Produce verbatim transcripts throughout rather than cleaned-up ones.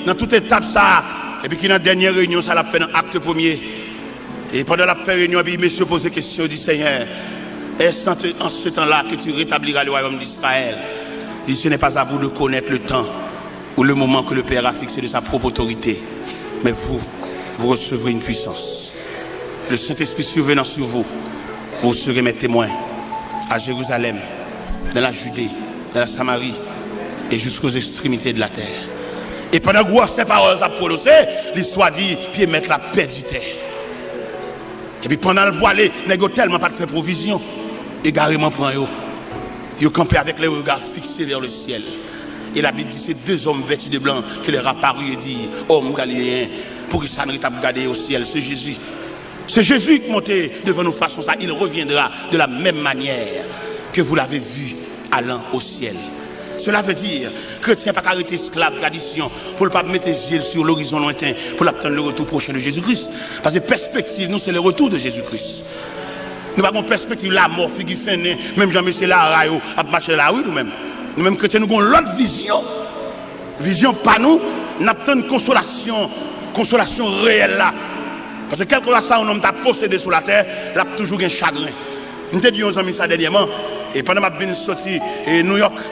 nan tout etap sa a, epi ki nan dènye reyinyon sa l ap fè nan Acte premier. E pandan l ap fè reyinyon, epi mesye poze kesyon, yo di, Seigneur, est-ce en ce, en ce temps-là que tu rétabliras le royaume d'Israël? Il dit, ce n'est pas à vous de connaître le temps ou le moment que le Père a fixé de sa propre autorité, mais vous, vous recevrez une puissance. Le Saint-Esprit survenant sur vous, vous serez mes témoins à Jérusalem, dans la Judée, dans la Samarie et jusqu'aux extrémités de la terre. E pandan gwosè pawòl sa ap pwononse, listwa di pye mèt la pèdi tè. Epi pandan l pwale, nèg yo tèlman pa t fè pwovizyon, egareman pran yo. Yo kanpe avec les regards fixés vers le ciel. Et la Bible dit, ces deux hommes vêtus de blanc qui leur apparut et dit, Hommes galiléens, poukisa n ret ap gade au ciel? C'est Jésus. C'est Jésus qui monte devant nous, façon ça, il reviendra de la même manière que vous l'avez vu allant au ciel. Cela veut dire, kretyen pa ka rete esklav tradisyon pou l pa mete zye l sou lorizon lwenten pou l ap tann le retour prochain de Jésus-Christ. Paske pèspektiv nou, se le retour de Jésus-Christ. Nou pa gen pèspektiv lamò, figi fennen, menm jan mesye lari yo ap mache nan lari nou menm. Nou menm kretyen, nou gen yon lòt vizyon. Vizyon pa nou, n ap tann konsolasyon, konsolasyon reyèl la. Paske kèlkeswa sa yon nonm ta posede sou latè, l ap toujou gen chagren. M te di yon zanmi sa dènyèman, e pandan m ap vin soti, e, New York,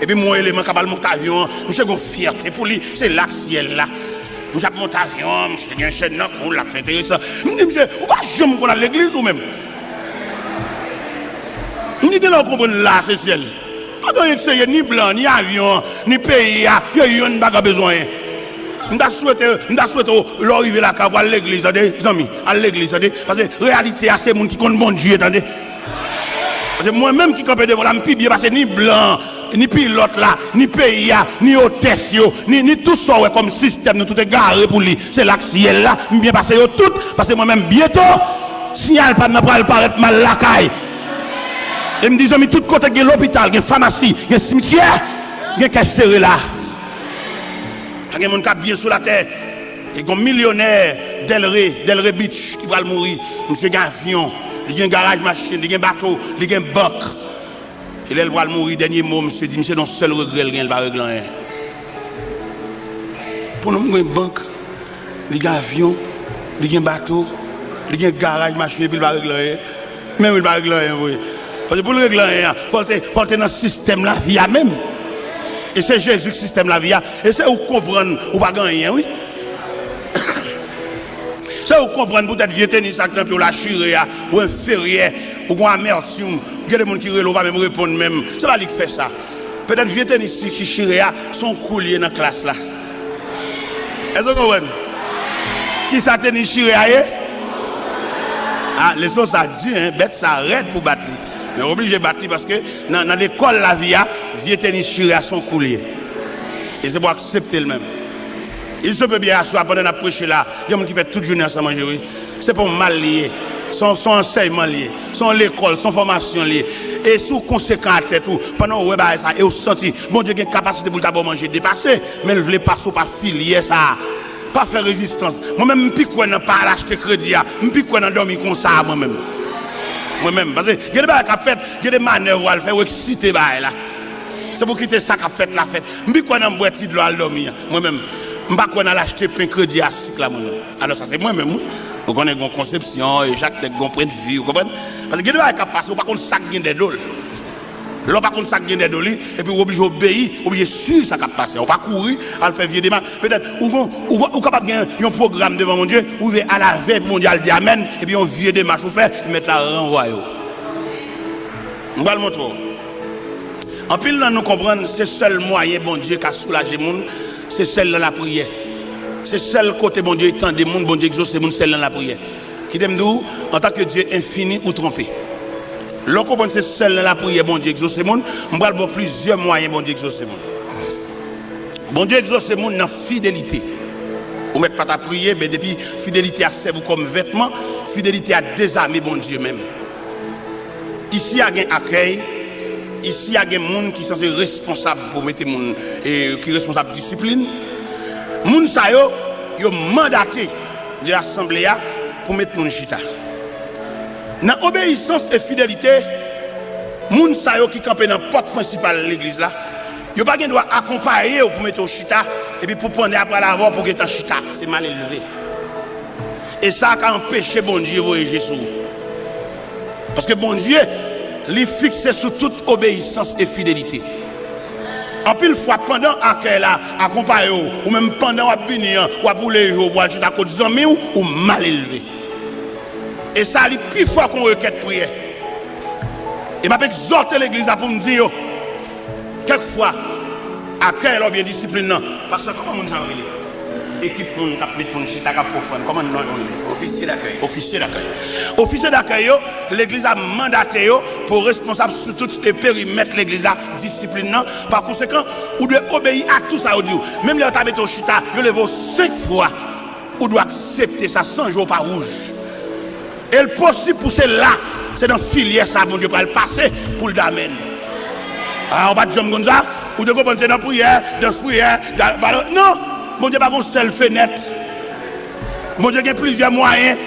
epi m wè yon eleman k ap al monte avyon an, misye gen yon fyète pou li, se la k syèl la. Misye ap monte avyon an, misye gen chèn nan kou l, l ap fè enteresan. M di misye, ou pa janm konn al legliz ou menm? M di, gen lè w konprann la se syèl. Pa gen anyen k serye, ni blan, ni avyon an, ni peyi a, yo youn pa ka bezwen anyen. M ta swete, m ta swete w, lè w rive lakay ou, al legliz, tande, zanmi, al legliz, tande. Paske reyalite a, se moun ki konn Bondye, tande. Paske mwen menm ki kanpe devan w la, m pi byen pase ni blan, ni pilòt la, ni peyi a, ni otès yo, ni, ni tout sa w wè kòm sistèm nou tout egare pou li. Se la k syèl la, m byen pase yo tout, paske mwen menm, byento, siyal pa m nan pral parèt, m al lakay. E m di, zanmi, tout kote gen lopital, gen famasi, gen simityè, gen kè sere la. Pa gen moun k ap byen sou latè. E gen yon milyonè Delray, Delray Beach, ki pral mouri. Misye gen avyon, li gen garaj machin, li gen bato, li gen bank. E lè l pral mouri, dènye mo misye di, misye di yon sèl regrè l gen, li pa regle anyen. Pou nou, m gen bank, li gen avyon, li gen bato, li gen garaj machin, epi li pa regle anyen. Men wi, li pa regle anyen vre. Paske pou l regle anyen an, fò l te, fò l te nan sistèm lavi a menm. E se Jezi k sistèm lavi a. E se ou k konprann ou pa gen anyen, wi. Se ou k konprann poutèt vye tenis sa k nan pye w la chire a, ou enferyè, ou gen amètim, gen de moun ki rele w pa menm reponn menm. Se pa li k fè sa. Petèt vye tenis ki chire a, se yon kou l ye nan klas la. Èske w konprann? Kisa tenis chire a ye? A, leson sa di, en, bèt sa rèd pou bat li. Men w oblije bat li paske nan, nan lekòl lavi a, vye tenis chire a se yon kou l ye. E se pou w aksepte l menm. Il se peut bien aswè a pandan n ap preche la, gen moun ki fè tout jounen an san manje, wi. Se pa yon mal li ye. Se yon, se yon ansèyman li ye. Se yon lekòl, se yon fòmasyon li ye. E si w konsekan a tèt ou, pandan w wè bagay sa, e w santi Bondye gen kapasite pou l ta ba w manje depase, men l vle pase w pa filyè sa a. Pa fè rezistans. Mwen menm, m pi kwè nan pa al achte kredi a. M pi kwè nan dòmi konsa a, mwen menm. Mwen menm. Paske gen de bagay k ap fèt, gen de manèv w al fè, w eksite bagay la. Se pou kite sa k ap fèt la fèt. M pi kwè nan bwè ti dlo al dòmi an. Mwen menm, m pa kwè nan al achte pen kredi a sik la, mwen menm. Alò, sa se mwen menm, wi. Ou konnen, gen yon konsepsyon, e chak nèg gen yon pwennvi, ou konprann? Paske gen de bagay k ap pase, ou pa konn sa k gen dèyè do l. Lè w pa konn sa k gen dèyè do li, epi w oblije obeyi, w oblije swiv sa k ap pase. Ou pa kouri al fè vye demach. Petèt, ou gon, ou, ou kapab gen yon pwogram devan Bondye, ou rive alavèy pou Bondye al di amèn, epi yon vye demach ou fè, mèt la ranvwaye w. M pral montre w. Anpil nan nou konprann se sèl mwayen Bondye ka soulaje moun, se sèl nan lapriyè. Se sèl kote Bondye tande moun, Bondye egzose moun, sèl nan lapriyè. Kite m di w, antanke Dye enfini, ou twonpe. Lè w konprann se sèl nan lapriyè Bondye egzose moun, m pral ba w plizyè mwayen Bondye egzose moun. Bondye egzose moun nan fidelite. Ou mèt pa ta priye, men depi fidelite a sèvi w kòm vètman, fidelite a dezame Bondye menm. Isi a gen akèy, isi a gen moun ki sanse responsab pou mete moun, e, ki responsab disiplin. Moun sa yo, yo mandate de asanble a pou met moun chita. Nan obeyisans e fidelite, moun sa yo ki kanpe nan pòt prensipal legliz la, Yo pa gen dwa akonpaye w pou mete w chita, epi pou pandè ap pral avè w pou gentan chita. Se malelve. E sa ka anpeche Bondye voye je sou ou. Paske Bondye, li fikse sou tout obeyisans e fidelite. Anpil fwa, pandan akèy la akonpaye w, ou menm pandan w ap vini an, w ap woule je w pou al chita kot zanmi w, ou malelve. E sa, li pi fò ke yon rekèt priyè. E m ap egzòte legliz la pou m di yo, kèk fwa, akèy la oubyen disiplin nan. Pastè, kòman moun sa yo rele? Ekip moun k ap met moun chita, k ap fè ofrann, kòman non yo rele? Ofisye dakèy. Ofisye dakèy. Ofisye dakèy yo, legliz la mandate yo pou responsab sou tout, e, perimèt legliz la, disiplin nan. Pa konsekan, ou dwe obeyi a tou sa yo di w. Menm lè yo ta mete w chita, yo leve w senk fwa, ou dwe aksepte sa san je w pa wouj. E l posib pou se la, se nan filyè sa Bondye pral pase pou l damèn. A, ou pa t janm konn sa? Ou te konprann se nan priyè, dans priyè, da-, balon. Non! Bondye pa gon sèl fenèt. Bondye gen plizyè mwayen.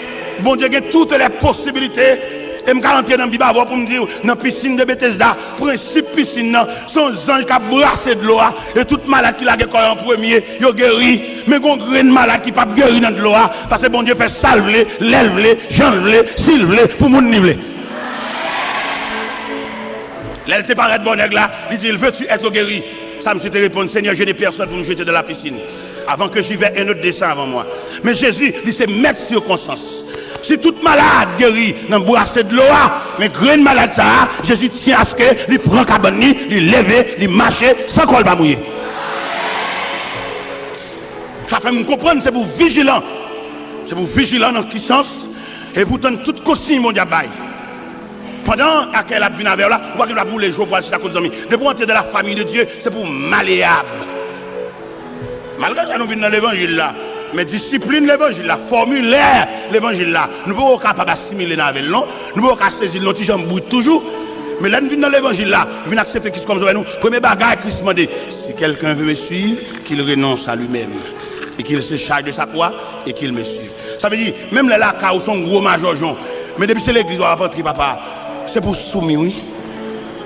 Bondye gen toutes les possibilités. E m ka rantre nan Bib avè w pou m di w, nan pisin de Betesda, prensip pisin nan, se yon zanj k ap brase dlo a, e tout malad ki lage kò yo an premye, yo geri. Men gon grenn malad ki p ap geri nan dlo a, paske Bondye fè sa l vle, lè l vle, jan l vle, si l vle, pou moun li vle. Lè l te parèt bò nèg la, li di l, veux-tu être guéri? Sa misye te reponn, Seigneur, je n'ai personne pour me jeter dans la piscine. Avant que j'y vais, un autre descend avant moi. Men Jezi, li se mèt sikonstans. Si tout malad geri nan brase dlo a, men grenn malad sa a, Jezi tyen aske li pran kabann li, li leve, li mache, san kò l pa mouye. Sa fè m konprann se pou vijilan. Se pou vijilan nan ki sans? E pou tann tout konsiy Bondye ap bay. Pandan akèy la ap vin avè w la, ou pa gen dwa boule je w pou al chita kot zanmi. Depi w antre dans la famille de Dieu, se pou w maleyab. Malgre sa, nou vin nan levanjil la, men disiplin levanjil la, fòmilè levanjil la, nou poko kapab asimile nan avè l non. Nou poko ka sezi l non, ti jan brit toujou. Men lè n vin nan levanjil la, vin aksepte Kris kòm sovè nou, premye bagay Kris mande, si quelqu'un veut me suivre, qu'il renonce à lui-même et qu'il se charge de sa croix et qu'il me suive. Sa vle di, menm lè lakay ou se yon gwo majòjon, men depi se legliz w ap antre, papa, se pou w soumi, wi.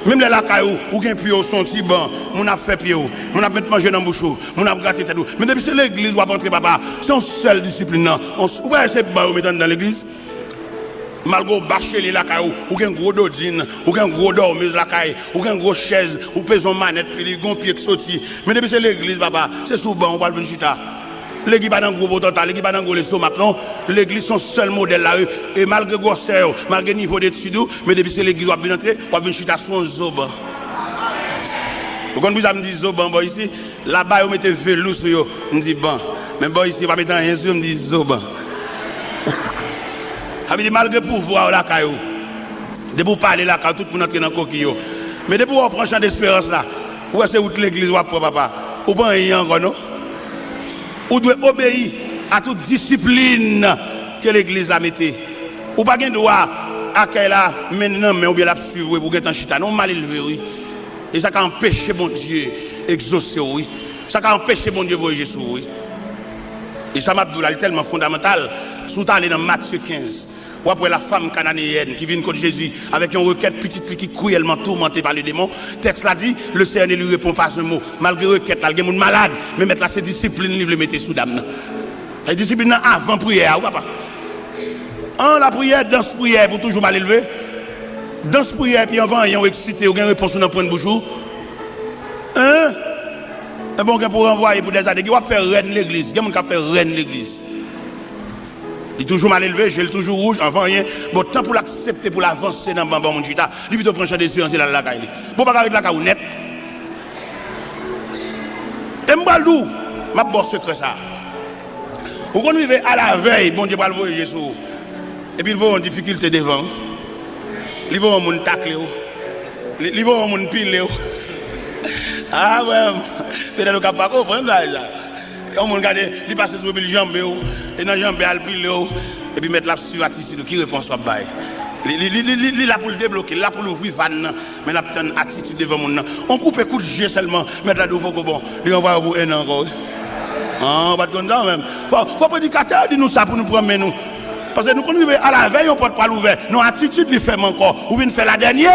Menm lè lakay ou, ou gen pye w se yon ti ban, moun ap fè pye w, moun ap met manje nan bouch ou, moun ap grate tèt ou. Men depi se legliz w ap antre, papa, se yon sèl disiplin nan. On, ou pa wè se ban yo met anndan legliz? Malgre w bachelye lakay ou, ou gen gwo dodin, ou gen gwo dòmez lakay, ou gen gwo chèz, ou peze yon manèt, li gon pye k soti. Men depi se legliz, papa, se sou ban ou pral vin chita. Legliz pa nan gwo potanta, legliz pa nan gwo lestomak, non. Legliz se yon sèl modèl la, e, e malgre gwòsè w, malgre nivo detid ou, men depi se legliz w ap vin antre, w ap vin chita sou yon zo ban. Ou konn poukisa m di zo ban bò isi? Laba yo mete velou sou yo, m di ban. Men bò isi yo pa mete anyen sou yo, m di zo ban. Sa vle di malgre pouvwa w lakay ou, depi w pale lakay ou, tout moun antre nan koki yo. Men depi w wè w pran chan desperans la, ou wè se wout legliz w ap pran, papa. Ou pa anyen ankò non. Ou dwe obeyi a tout disiplin ke legliz la mete. Ou pa gen dwa akèy la men nan men oubyen l ap swiv ou epi w gentan chita. Non, w malelve wi. E sa ka anpeche Bondye egzose w, wi. Sa ka anpeche Bondye voye je sou ou, wi. E sa m ap di w la, li tèlman fondamantal. Si w ta ale nan Matye kenz, w ap wè la femme cananéenne ki vin kot Jezi avèk yon rekèt pitit li ki cruellement tourmenté par le démon. Tèks la di, le Seigneur ne lui répond pas un mot. Malgre rekèt la, l gen moun malad, men mèt la se disiplin li vle mete sou dam nan. E disiplin nan avan priyè a, wi, papa. An lapriyè, dans priyè pou toujou malelve. Dans priyè, epi anvan anyen, ou eksite, ou gen repons ou nan pwent bouch ou. Hein? Enben, ou gen pou ranvwaye pou dèzane. Gen w ap fè rèn legliz. Gen moun k ap fè rèn legliz. Li toujou malelve, je l toujou wouj, anvan anyen. Bon, tan pou l aksepte pou l avanse nan ban, ban moun chita, li pito pran chan desperans e l al lakay li. Bon, pa ka ret lakay ou nèt. E m pral di w, m ap ba w sekrè sa. Ou konn rive alavèy, Bondye pral voye je sou ou. Epi l voye yon difikilte devan ou. Li voye yon moun takle w. Li, li voye yon moun pile w. Ah, frè m. Petèt ou ka pa konprann bagay sa. Yon moun gade, li pase sou epi l janbe w. E nan janbe a, l pile w. Epi mèt la ap swiv atitid ou. Ki repons w ap bay? Li, li, li, li, li, li la pou l debloke, li la pou l ouvri vàn nan. Men l ap tann atitid devan moun nan. On koupe kout je sèlman, mèt la di w poko bon. Li ranvwaye w pou enn an ankò, wi. An, ou pa t konn sa ou menm. Fò, fò predikatè yo di nou sa pou nou pran men nou. Paske nou konn rive alavèy yon pòt pral ouvè. Non, atitid li fèmen ankò. Ou vin fè ladènye.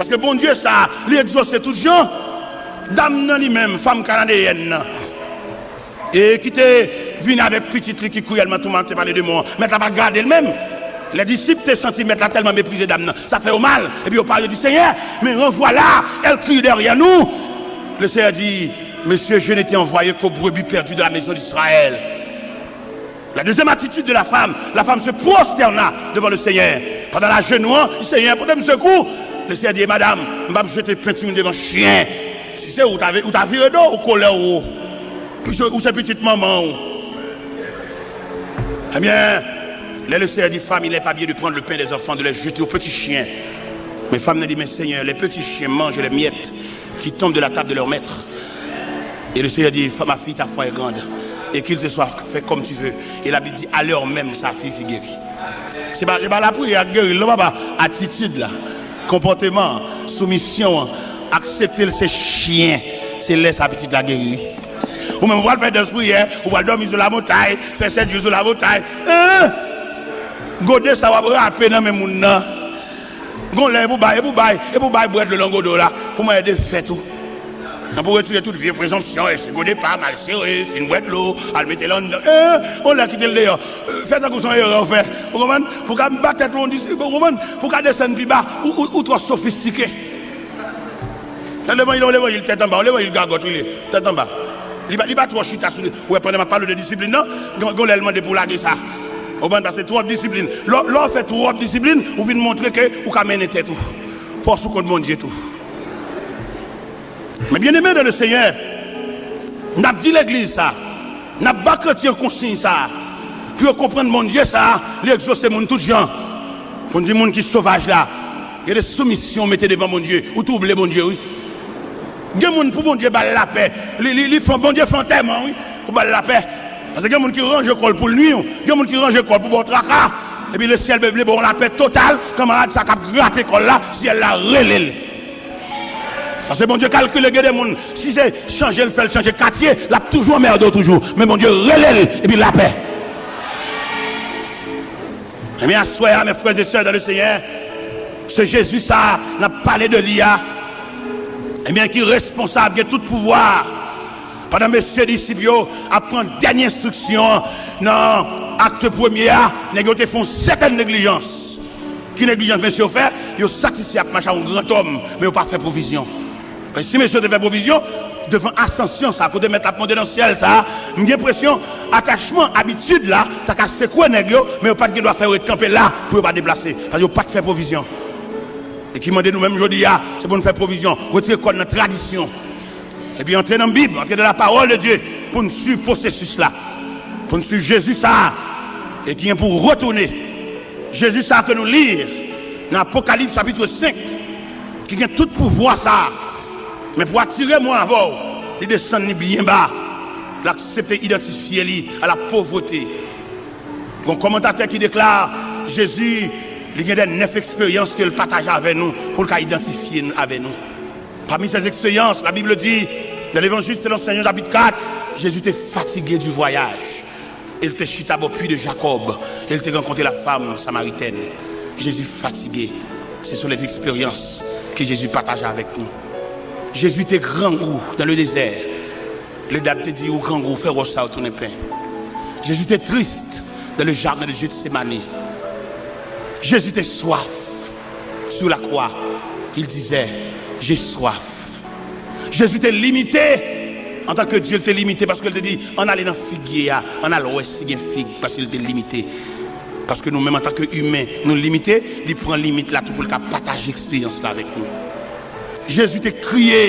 Paske Bondye sa, li egzose tout jan. Dam nan li menm, fanm kananeyèn nan, e ki te vin avèk pitit li ki kriyèlman toumante pa Ledemon an, mèt la pa gade l menm. Lè disip te santi mèt la tèlman meprize dam nan, sa fè yo mal, epi yo pale di Senyè, mais revoilà, elle crie derrière nous. Le Seigneur dit, Monsieur, je n'étais envoyé qu'aux brebis perdues de la maison d'Israël. La deuxième attitude de la femme, la femme se prosterna devant le Seigneur. Pandan l ajenou, Seignè, pote m sekou. Le Seigneur dit, Madame, m p ap jete pen timoun devan chen. Si se ou, ou ta vire do, ou kolè ou. Ou se pitit manman ou. Ebyen, lè le Seigneur dit, Femme, il n'est pas bien de prendre le pain des enfants, de les jeter aux petits chiens. Men fanm nan di, Men Senyè, les petits chiens mangent les miettes qui tombent de la table de leur maître. Et le Seigneur dit, Ma fille, ta foi est grande, et qu'il te soit fait comme tu veux. Et la Bible dit, à l'heure même, sa fille fut guérie. Se pa, se pa lapriyè k geri l non, papa. Atitid la, konpòteman an, soumisyon an, aksepte l se chen, se lè sa pitit la geri. Ou menm, ou pral fè dans priyè, ou pral dòmi sou lamontay, fè sèt jou sou lamontay. Hein? Gode sa w ap rape nan men moun nan. Gon lè, e pou bay, e pou bay, e pou bay bwè dlo nan gode w la, pou mwen ede fèt ou. Nan pou retire tout vye prezonpsyon, e se gode pa, mal sere, fin bwè dlo, al mete l anndan. Eh, on lè kite l deyò. Eh, fè tankou se yon erè w fè. Ou konprann? Pou ka bat tèt ou yon dis, ou konprann? Pou ka desann pi ba, ou, ou, ou twò sofistike. Nan levanjil, yon levanjil tèt anba, yon levanjil gagòt, wi, li, tèt anba. Li pa, li pa twò chita sou li. Ou wè, pandan m ap pale w de disiplin nan, gon, gon lè l mande pou w lage sa. Ou konprann? Paske twòp disiplin. Lè, lè w fè twòp disiplin, ou vin montre ke ou ka mennen tèt ou. Fòs ou kont Bondye tou. Men byeneme dan le Senyè, n ap di legliz sa, n ap ba kretyen konsiy sa, pou yo konprann Bondye sa, li egzose moun tout jan. Pou n di moun ki sovaj la, gen de soumisyon w mete devan Bondye, ou twouble Bondye, wi. Gen moun pou Bondye ba l lapè, li, li, li fè, Bondye fè antèman, wi, pou ba l lapè. Paske gen moun ki ranje kò l pou l nwi w, gen moun ki ranje kò l pou ba w traka. Epi lesyèl vle ba w lapè total, kanmarad sa k ap grate kò l la, syèl la rele l. Paske Bondye kalkile gen de moun, si se chanje l fè l chanje katye, l ap toujou anmède w toujou. Men Bondye rele l, epi lapè. Ebyen, aswè a, mes frères et sœurs dans le Seigneur, se Jezi sa a n ap pale de li a, ebyen, ki responsab, gen tout pouvwa. Pandan mesye disip yo ap pran dènye enstriksyon an nan Akte premye a, nèg yo te fè yon sètèn neglijans. Ki neglijans mesye yo fè? Yo satisfè ak mache a yon grandòm, men yo pa fè pwovizyon. Paske si mesye yo te fè pwovizyon, devan asansyon sa, kote mèt la ap monte nan syèl sa, m gen enpresyon atachman, abitid la, ta ka sekwe nèg yo, men yo pa t gen dwa fè yo ret kanpe la pou yo pa deplase, paske yo pa t fè pwovizyon. E ki mande nou menm jodi a, se pou n fè pwovizyon, retire kò n nan tradisyon. Epi antre nan Bib, antre nan la parole de Dieu, pou n swiv pwosesis la, pou n swiv Jezi sa a, e ki gen pou retounen. Jezi sa a ke nou li nan Apokalips chapit senk, ki gen tout pouvwa sa a. Men pou atire mwen avè w, li desann li byen ba, l aksepte idantifye li a la povreté. Gon kòmantatè ki deklare, Jezi, li gen de nèf eksperyans ke l pataje avè nou, pou l ka idantifye n avè nou. Parmi ces expériences, la Bible dit, dans l'Évangile selon Saint Jean chapitre quatre, Jésus était fatigué du voyage. Et il était chita bò puits de Jacob. Et il était rencontré la femme samaritaine. Jésus fatigué. Ce sont les expériences que Jésus partage avec nous. Jésus était grangou dans le désert. Ledam te di, ou grangou, fè wòch sa yo tounen pen. Jésus était triste dans le jardin de Gethsemane. Jésus était soif. Sur la croix, il disait, j'ai soif. Jezi te limite. Antanke Dye, li te limite paske l te di, ann ale nan figye a, ann al wè si gen fig, paske li te limite. Paske nou menm, antanke imen, nou limite, li pran limit la tou pou l ka pataje eksperyans la avèk nou. Jezi te kriye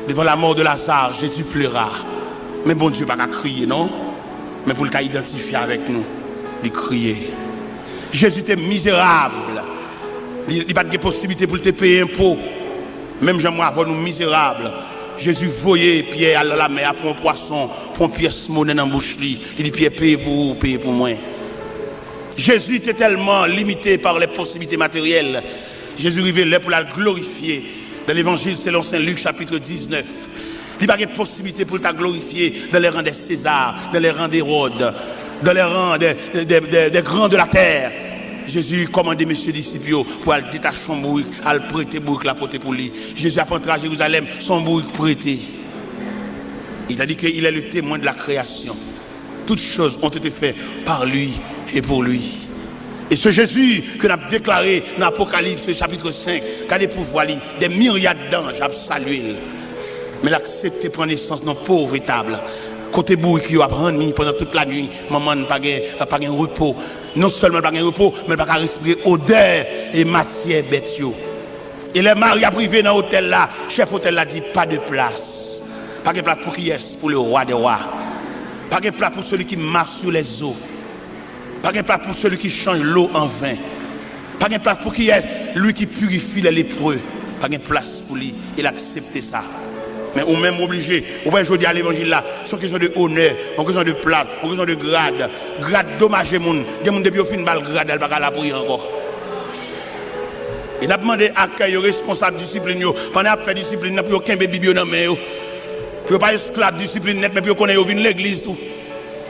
devan la mort de Lazare, Jésus pleura. Men Bondye pa ka kriye, non. Men pou l ka idantifye avèk nou, li kriye. Jezi te mizerab. Li, li pa t gen posiblite pou l te peye enpo. Menm jan mwen avè w nou mizerab, Jezi voye Pyè al nan lamè a, pran yon pwason, pran yon pyès monè nan bouch li. Li di, Pyè, peye pou ou, peye pou mwen. Jezi te tèlman limite par les possibilités matérielles. Jezi rive lè pou l al glorifye. Dans l'Évangile selon Saint Luc, chapitre dix-neuf, li pa gen posiblite pou l ta glorifye dans les rangs de César, dans les rangs d'Hérode, dans les rangs des, des, des, des grands de la terre. Jezi kòmande mesye disip yo pou al detach yon bourik, al prete bourik la pote pou li. Jezi ap antre a Jerizalèm, se yon bourik prete. Il a dit qu'il est le témoin de la création. Toutes choses ont été faites par lui et pour lui. E se Jezi ke n ap deklare nan Apokalips chapit senk, gade pouvwa li, des myriades d'anges ap salye l. Men l aksepte pran nesans nan pov etab, kote bourik yo ap ranni pandan tout lanwit, manman n pa gen, pa gen repo. Non sèlman l pa gen repo, men l pa ka respire odè e matyè bèt yo. E lè Mari ap rive nan otèl la, chèf otèl la di, "Pas de place." Pa gen plas pou kiyès? Pour le roi des rois. Pa gen plas pou celui qui marche sur les eaux. Pa gen plas pou celui qui change l'eau en vin. Pa gen plas pou kiyès? Lui qui purifie les lépreux. Pa gen plas pou li. E l aksepte sa. Men ou menm ou oblije. Ou wè jodi a levanjil la, se yon kesyon de onè, yon kesyon de plas, yon kesyon de grad. Grad domaje moun. Gen moun depi yo fin ba l grad la, l pa ka lapriyè ankò. E n ap mande akèy yo, responsab disiplin yo, pandan y ap fè disiplin nan, pou yo kenbe Bib yo nan men yo. Pou yo pa esklav disiplin nèt, men pou yo konnen yo vin legliz tou.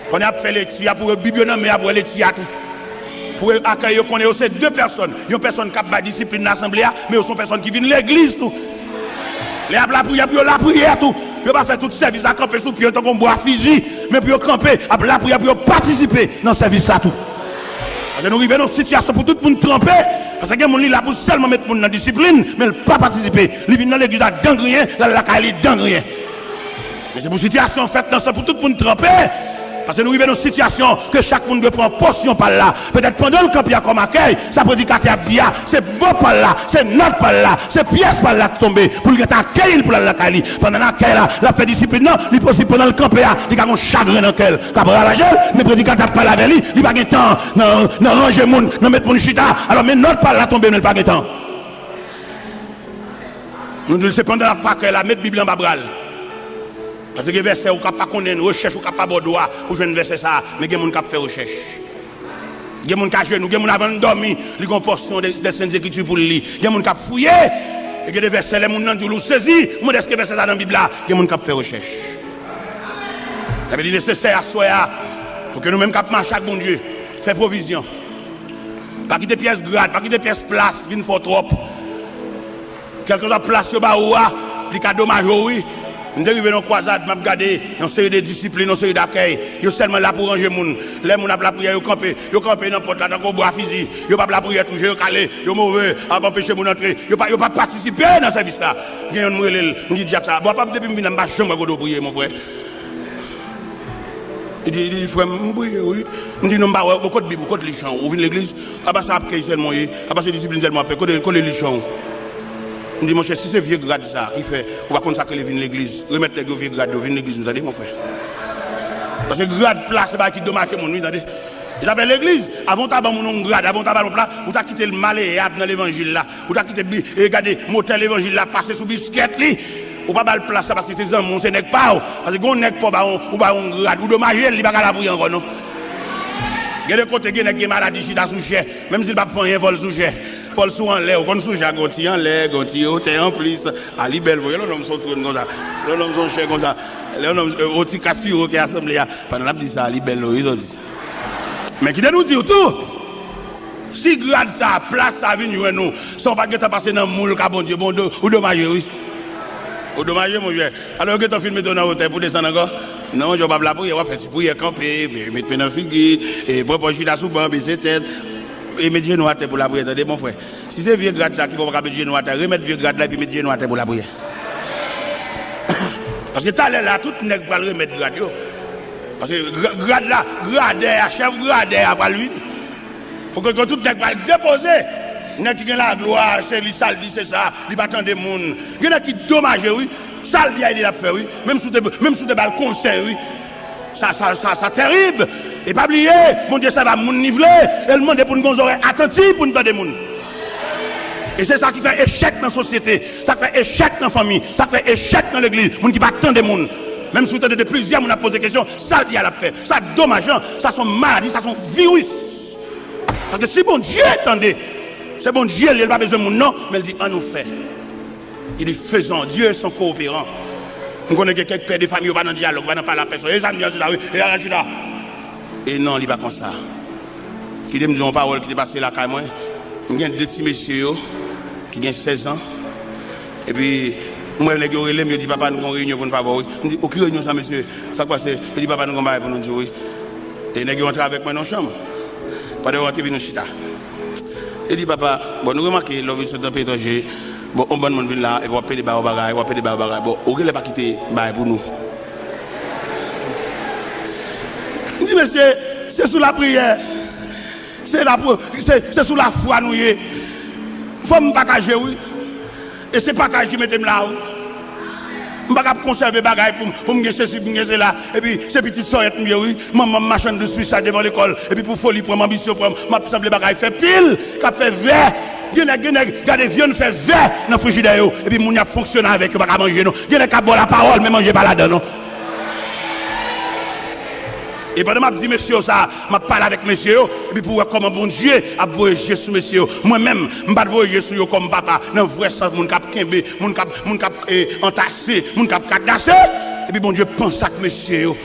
Pandan y ap fè lekti a, pou yo Bib yo nan men y ap wè lekti a tou. Pou akèy yo konnen yo se de pèsòn. Yon pèsòn k ap bay disiplin nan asanble a, men yo se yon pèsòn ki vin legliz tou. Lè y ap lapriyè, pou yo lapriyè tou. Pou yo pa fè tout sèvis la kanpe sou pye yo tankou yon bwa fizi, men pou yo kanpe, ap lapriyè, pou yo patisipe nan sèvis la tou. Paske nou rive nan yon sitiyasyon pou tout moun tranpe. Paske gen moun li la pou sèlman met moun nan disiplin, men l pa patisipe. Li vin nan legliz la dan griyen, l al lakay li dan griyen. Men se pou sitiyasyon fèt nan sa pou tout moun tranpe. Paske nou rive nan yon sitiyasyon ke chak moun dwe pran pòsyon pa l la. Petèt pandan l kanpe a kòm akèy, sa predikatè ap di a, se mo pa l la, se nòt pa l la, se pyès pa l la ki tonbe, pou l gentan akeyi l pou l al lakay li. Pandan l akèy la, l ap fè disiplin nan, li posib pandan l kanpe a, li ka gen yon chagren nan kè l k ap ravaje l, men predikatè ap pale avè li, li pa gen tan nan, nan ranje moun, nan met moun chita. Alò, men nòt pa l la tonbe, men l pa gen tan. Nou di l se pandan l ap fè akèy la, met Bib la anba bra l. Paske gen vèsè ou ka pa konnen, rechèch ou ka pa ba w dwa pou jwenn vèsè sa a, men gen moun k ap fè rechèch. Gen moun k ajenou, gen moun avan l dòmi, li gen yon pòsyon de, de Sent Ekriti pou l li. Gen moun k ap fouye, e gen de vèsè, lè moun nan di w, ou sezi, ou mande èske vèsè sa nan Bib la, gen moun k ap fè rechèch. Ebyen, li nesesè aswè a, pou ke nou menm k ap mache ak Bondye, fè pwovizyon. Pa kite pyès grad, pa kite pyès plas vin fè w twòp. Kèlkeswa plas yo ba ou a, li ka domaje w, wi. M te rive nan yon kwazad, m ap gade yon seri de disiplin, yon seri dakèy. Yo sèlman la pou ranje moun. Lè moun ap lapriyè, yo kanpe. Yo kanpe nan pòt la tankou bwa fizi. Yo p ap lapriyè tou, je yo kale, yo move, ap anpeche moun antre. Yo pa, yo pa patisipe nan sèvis la. Gen youn m rele l, m di, "Dyak sa, bon, apa depi m vin la, m pa janm wè kote w priye, mon frè." Li di, li di, "Frè m, m priye, wi." M di, "Non, m pa wè, bon, kot Bib ou, kot li chan ou, ou vin legliz?" Apa se akèy sèlman w ye, apa se disiplin sèlman w ap fè, kote, kote li chan ou? M di, "Monchè, si se vye grad sa ki fè ou pa konn sa k rele vin legliz, remèt nèg yo vye grad yo, vin legliz nou, tande, mon frè." Paske grad plas se bagay ki domaje moun, wi, tande. E zafè legliz, avan w ta ban moun yon grad, avan w ta ba l yon plas, ou ta kite l maleyab nan levanjil la. Ou ta kite bi-, e gade, motè levanjil la pase sou biskèt li. Ou pa ba l plas la paske se zanmi w, se nèg pa w. Paske gen yon nèg pa w ba yon, ou ba yon grad, ou domaje l, li pa ka lapriyè ankò non. Gen de kote, gen nèg gen maladi chita sou chè. Menm si l p ap fè anyen, fò l sou chè. Fò l sou anlè, ou konn sou chè a gen yon ti anlè, gen yon ti otè anplis. A li bèl vre, lè yon nonm sou yon twòn konsa. Lè yon nonm sou yon chè konsa. Lè yon nonm, e, yon ti kras pi wo ke asanble a. Pandan l ap di sa, a li bèl vre, wi, sa w di. Men kite nou di w tou, si grad sa, plas sa vin jwenn ou, san w pa t gentan pase nan moul ka Bondye, bon, do, ou domaje, wi. Ou domaje, monchè. Alò, yo gentan fin mete w nan otè pou desann ankò. Non, monchè, w p ap lapriyè, w ap fè ti priyè, kanpe, met men nan figi, e pran pòz chita sou ban, bese tèt, e met jenou atè pou lapriyè, tande, mon frè. Si se vye grad sa ki fè w pa ka met jenou atè, remèt vye grad la epi met jenou atè pou lapriyè. Paske talè la, tout nèg pral remèt grad yo. Paske gra-, grad la, gradè a, chèf gradè a pral vini. Pou ke tout nèg pral depoze. Nèg ki gen laglwa, se li sa l di, se sa, li pa tande moun. Gen nèg ki domaje, wi. Sa l di a, li l ap fè, wi. Menm si w te, menm si w te ba l konsèy, wi. Sa, sa, sa, sa terib. E pa bliye, Bondye sèvi a moun li vle, e l mande pou n gen yon zòrèy atanti pou n tande moun. E se sa ki fè echèk nan sosyete, sa k fè echèk nan fanmi, sa k fè echèk nan legliz, moun ki pa tande moun. Menm si w tande de plizyè moun ap poze kesyon, sa l di a l ap fè. Sa domajan, sa se yon maladi, sa se yon viris. Paske si Bondye tande, se Bondye li ye, li pa bezwen moun non, men l di, "Ann nou fè." Li di, "Faisons, Dieu est un coopérant." M konnen gen kèk pè de fanmi yo pa nan dyalòg, pa nan pale a pèsòn. E sa m di a, se sa, wi. E al chita. E non, li pa konsa. Kite m di w yon pawòl ki te pase lakay mwen. M gen de ti mesye yo ki gen sèz an. Epi, m wè nèg yo rele m, yo di, "Papa, nou gen yon reyinyon pou n fè avè w, wi." M di, "O, ki reyinyon sa, mesye? Sa k pase?" Yo di, "Papa, nou gen yon bagay pou nou di w, wi." E nèg yo antre avèk mwen nan chanm. Pandan yo antre, epi nou chita. Yo di, "Papa, bon, nou remake, lè w vin sot nan peyi etranje, bon, yon bann moun vin la, epi w ap pede ba yo bagay, w ap pede ba yo bagay. Bon, ou genlè pa kite bagay pou nou." M di, "Mesye, se sou lapriyè." Se la pou, se, se sou lafwa nou ye. Fò m pataje, wi. E se pataj ki mete m la, wi. M pa ka ap konsève bagay pou m, pou m gen sesi, pou m gen sela. Epi se pitit sòyèt m ye, wi. Manman m machann dous pisach devan lekòl. Epi pou foli pran m, anbisyon pran m, m ap sanble bagay fè pil, k ap fè vè. Gen nèg, gen nèg, gade vyann fè vè nan frijidè yo. Epi moun y ap fonksyone avèk yo pa ka manje, non. Gen nèg k ap ba w lapawòl, men manje pa ladan, non. E pandan m ap di mesye yo sa, m ap pale avèk mesye yo, epi pou w wè kòman Bondye ap voye je sou mesye yo. Mwen menm, m pa t voye je sou yo kòm papa, nan vrè sans moun k ap kenbe, moun k ap, moun k ap, eh, antase, moun k ap kadase. Epi Bondye panse ak mesye yo.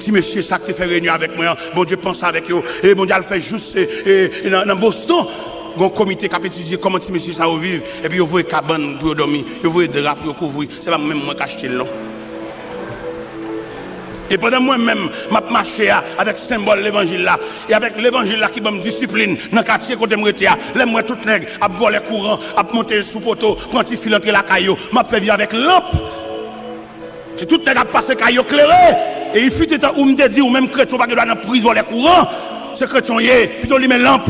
Ti mesye sa k te fè reyinyon avèk mwen an, Bondye panse avèk yo. E Bondye al fè jous, eh, eh, nan, nan Boston. Gon komite k ap etidye kòman ti mesye sa yo viv. Epi yo voye kabann pou yo dòmi. Yo voye dra pou yo kouvri. Se pa mwen menm mwen k achte l, non. E pandan mwen menm, m ap mache a, avèk senbòl levanjil la, e avèk levanjil la ki ban m disiplin nan katye kote m rete a, lè m wè tout nèg ap vòlè kouran, ap monte sou poto, pran ti fil antre lakay yo, m ap fè vi avèk lanp. E tout nèg ap pase kay yo klere. E il fut un temps où m te di, ou menm kretyen, ou pa gen dwa nan pri vòlè kouran. Se kretyen w ye, pito limen lanp.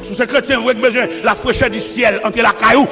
Si w se kretyen vre k bezwen la fraîcheur du ciel antre lakay ou,